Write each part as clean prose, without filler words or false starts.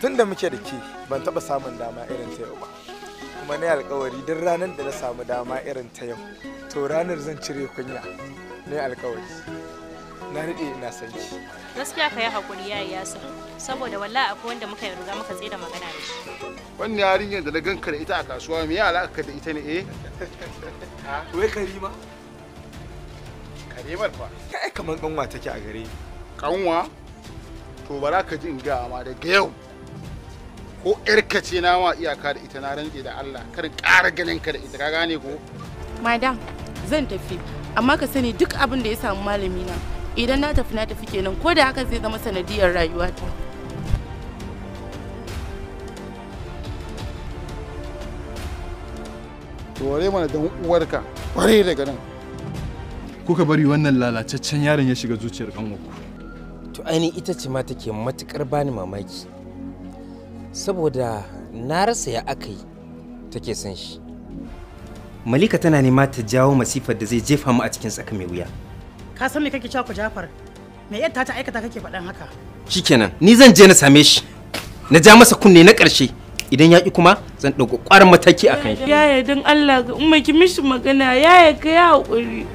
Tun da muke da ke ban taɓa samun dama irin ta yau ba. Kuma na yi alkawari duk ranar da na samu dama irin ta yau, to ranar zan cire kunya. Na yi alkawari. Na daɗe ina son ki. Gaskiya ka yi haƙuri yayi Yasir, saboda wallahi akwai wanda muka riga muka tsaye da magana da shi. Wannan yarinyar da na ganka da ita a kasuwa, me ya alaƙa da ita ne eh? Wai Karima? Karimar fa. Kai kaman kanwa take a gare ni. Kanwa? To bara ka ji in ga ma daga yau. Ko ƴarka ce na ma iyaka da ita, na rantse da Allah kar in ƙara ganin ka da ita, ka gane ko? Madam, zan tafi, amma ka sani duk abin da ya samu malamina idan na tafi na tafi kenan, ko da haka zai zama sanadiyar rayuwata. To ware mana dan uwarka, ware daga nan. Kuka bari wannan lalacaccen yaron ya shiga zuciyar kanwarku. To ainihin ita ce ma take matukar bani mamaki. Saboda na rasa ya aka yi take son shi. Malika tana nema ta jawo masifar da zai jefa mu a cikin tsaka mai wuya. Ka san me kake cewa ku Jafar? Me yadda ta aikata kake faɗan haka? Shikenan, ni zan je na same shi. Na ja masa kunne na ƙarshe. Idan ya ƙi kuma zan ɗauki ƙwarin mataki a kan shi. Yaya don Allah ga umma ki mishi magana, yaya ka yi haƙuri.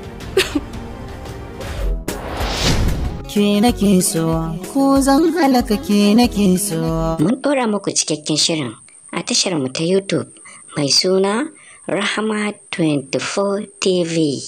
Ke nake so, ko zan halaka ke nake so. Mun ɗora muku cikakken shirin a tashar mu ta YouTube mai suna Rahama 24 TV.